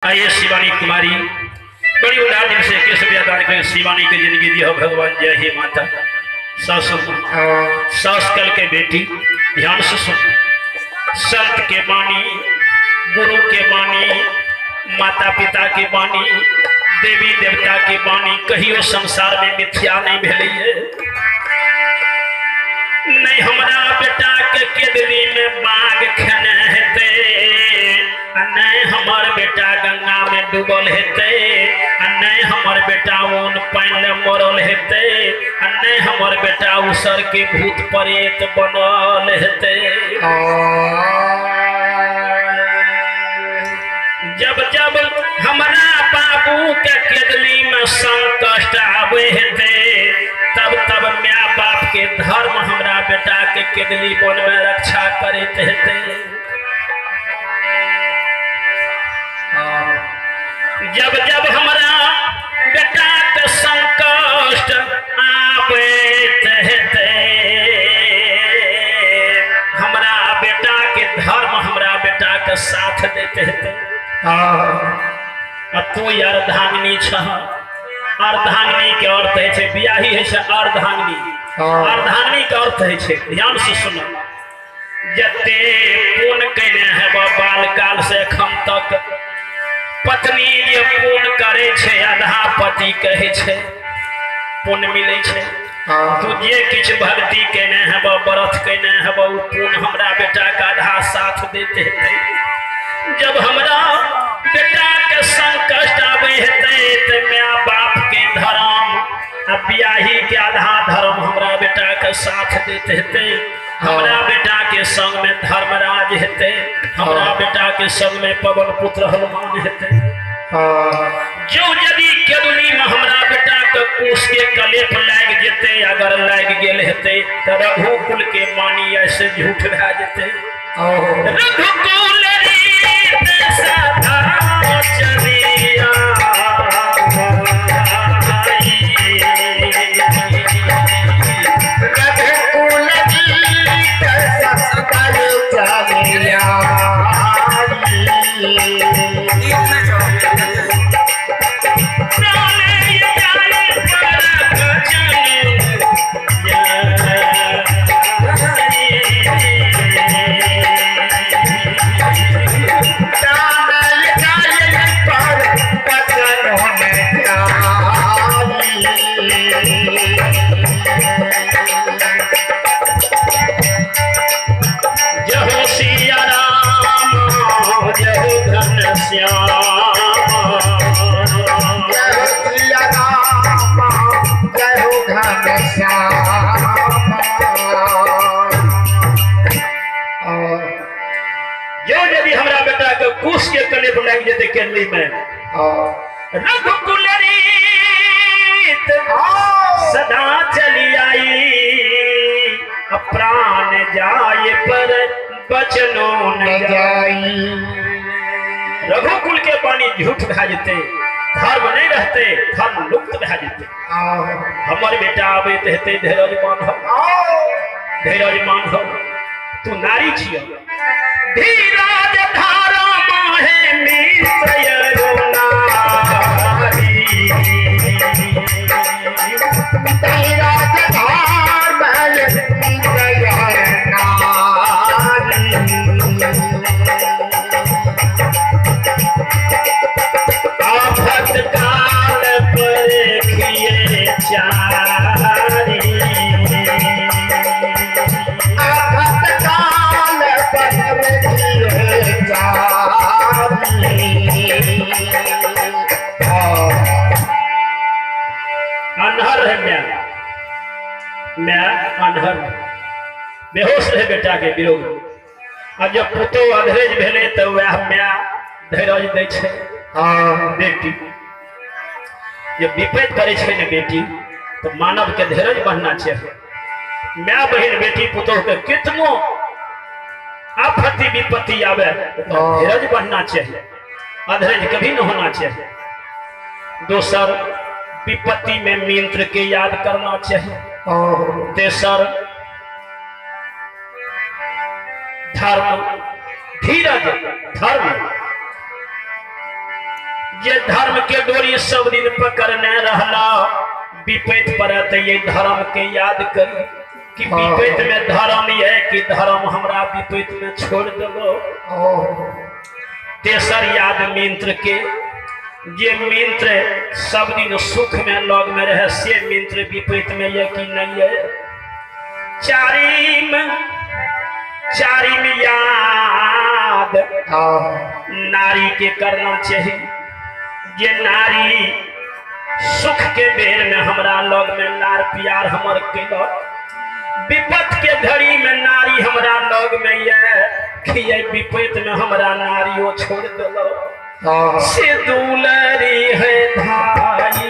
आइए शिवानी कुमारी बड़ी उदार दिल से 21 रुपया दान करें। शिवानी के जिंदगी दियो भगवान। जय हे माता। सास सास कल के बेटी ध्यान से सुन। संत के बानी, गुरु के बानी, माता पिता के बानी, देवी देवता के बानी कहियो संसार में मिथ्या नहीं भेलै है। नहीं हमरा बेटा के केदली में बाघ खेने हेतै, आ नहीं हमर बेटा गंगा में डूबल हेतै, आ नहीं हमर बेटा ऊन पानि ले मरल हेतै, आ नहीं हमर बेटा उसर के भूत प्रेत बनल हेतै। जब जब हमरा बाबू के केदली में संकट आवे हेतै तब तब my बाप के धर्म हमरा बेटा के केदली बन में रक्षा करैत हेतै। जब जब हमरा बेटा के संकट आबैत हेतै हमरा बेटा के धर्म हमरा बेटा के साथ देते हेतै। आ तू अर्धांगिनी छह। अर्धांगिनी के अर्थ होइ छै बियाही होइ छै अर्धांगिनी। अर्धांगिनी के अर्थ होइ छै, ध्यान से सुनो, जते पुण्य केने हेब बालकाल से एखन तक पत्नी जे पुण्य करे छै आधा पति कहै छै पुण्य मिलै छै। तू जे किछु भक्ति केने हेब व्रत केने हेब ओ पुण्य हमरा बेटा के आधा साथ देते हेतै। जब हमरा बेटा के संकट आबै हेतै तऽ my बाप के धर्म आ बियाही के आधा धर्म हमरा बेटा के साथ देते हेतै। हमरा बेटा के संग में धर्मराज हेतै, हमरा बेटा के संग में पवन पुत्र हनुमान हेतै। जो यदि केदुली में हमरा बेटा के कुश के कलेप लागि जेतै, अगर लागि गेल हेतै तऽ रघुकुल के मानी ऐसे झूठ भए जेतै। रघुकुल रीत सदा चलिया रघुकुल रीत सदा चलिया कुश के कलेप लागि जेतै केरली में रघुकुल रीत सदा चली आई, प्राण जाय पर बचनो न जाई। रघुकुल के बानी झूठ भए जेतै, धर्म नहीं रहते, धर्म लुप्त भए जेतै। हमर बेटा आबैत हेतै धीरज बान्हब, धीरज बान्हब, तू नारी छिय। धीरज धारा माहे मित्रय नारी, धीरज धार माहे मित्रय नारी। आफत काल पर खिए चारी, आफत काल पर खिए चारी। अनहर है मैं, मैं अनहर बेहोश रहे बेटा के विरोध। आ जब पुतो अधरेज भेलै तऽ वएह my धैरज दै छै। बेटी जब विपैत करै छै ने बेटी तऽ मानव के धैर्य बढ़ना चाही। My बहिन बेटी पुतोह के कितनो आफती विपत्ति आवे धैर्य बढ़ना चाहिए, अधैर्य कभी न होना चाहिए। दोसर विपत्ति में मित्र के याद करना चाहिए। तेसर धर्म, धीरज, धर्म। जे धर्म के डोरी सब दिन पकड़ने रहला, विपैत पड़त ये धर्म के याद करी कि विपैत में धर्म ये कि धर्म हमरा विपैत में छोड़ देलो। तेसर याद मित्र के, जे मित्र सब दिन सुख में लग में रहे से मित्र विपरीत में ये कि नहीं है। चारिम चारिम याद नारी के करना चाहिए। जे नारी सुख के बेर में हमरा लग में लार प्यार हमर केलक, विपत के घड़ी में नारी हमरा लग में ये कि ये विपत में हमरा नारियो छोड़ देलक। से दुलरी है भाई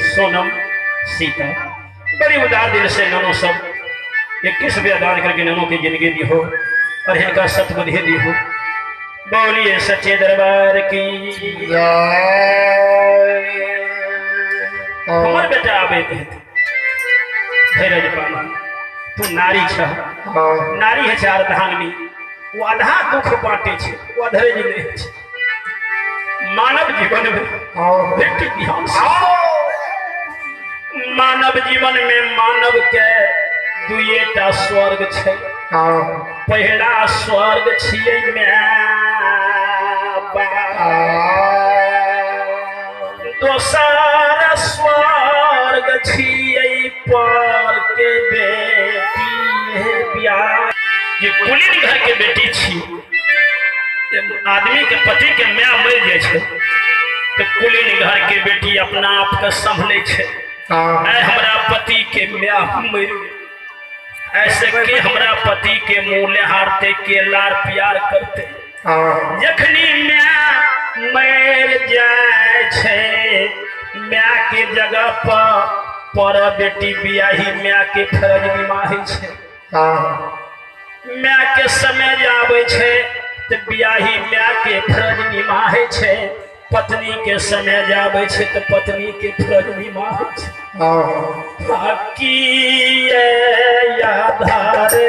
सोनम सीता बड़ी उदार दिल से ननो सब 21 रुपया दान करके ननो की जिंदगी दी हो और इनका सतबुद्धि दी हो। बोलिए सच्चे दरबार की। हमार बेटा आवे धैर्य पाना तू नारी छ, नारी है चार धांगनी, वो आधा दुख बांटे छे, वो अधरे जी नहीं छे। मानव जीवन में बेटी ध्यान से, मानव जीवन में मानव के दुएटा स्वर्ग छे। पहला स्वर्ग छियै my बाप, दोसर स्वर्ग छियै पर के बेटी है ब्याह। ये कुलीन घर के बेटी छी, आदमी के पति के my मर जाइ छै तो कुलीन घर के बेटी अपना आप के संभले छै। हमरा पति के my मर ऐसे के हमरा पति के मुँह लेहारते के लार प्यार करते। जखनी my मर जाए छै my के जगह पर बेटी बियाही my के फर्ज निभाबै छै। My के समय आबै छै तो बियाही my के फर्ज निभाबै छै, पत्नी के समय आबै छै तो पत्नी के फर्ज निभाबै छै। की आधारे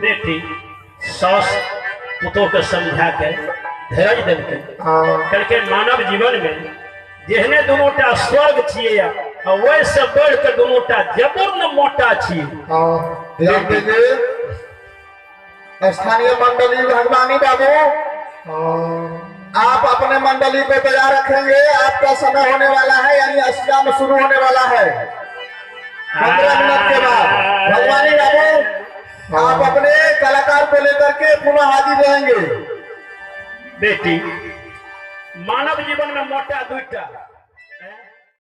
बेटी सास पुतोह के समझा के धैर्य देलकै, कहलकै मानव जीवन में जेहने दोनों टा स्वर्ग छियै आ ओहिसँ बढ़ि के दोनों टा जबरन मोटा छियै। ध्यान दीजिए स्थानीय मंडली भगवानी बाबू, आप अपने मंडली को तैयार रखेंगे, आपका समय होने वाला है, यानी अष्टयाम शुरू होने वाला है 15 मिनट के बाद। भगवानी बाबू आप अपने कलाकार को लेकर के पुनः हाजिर रहेंगे। बेटी मानव जीवन में मोटा दुटा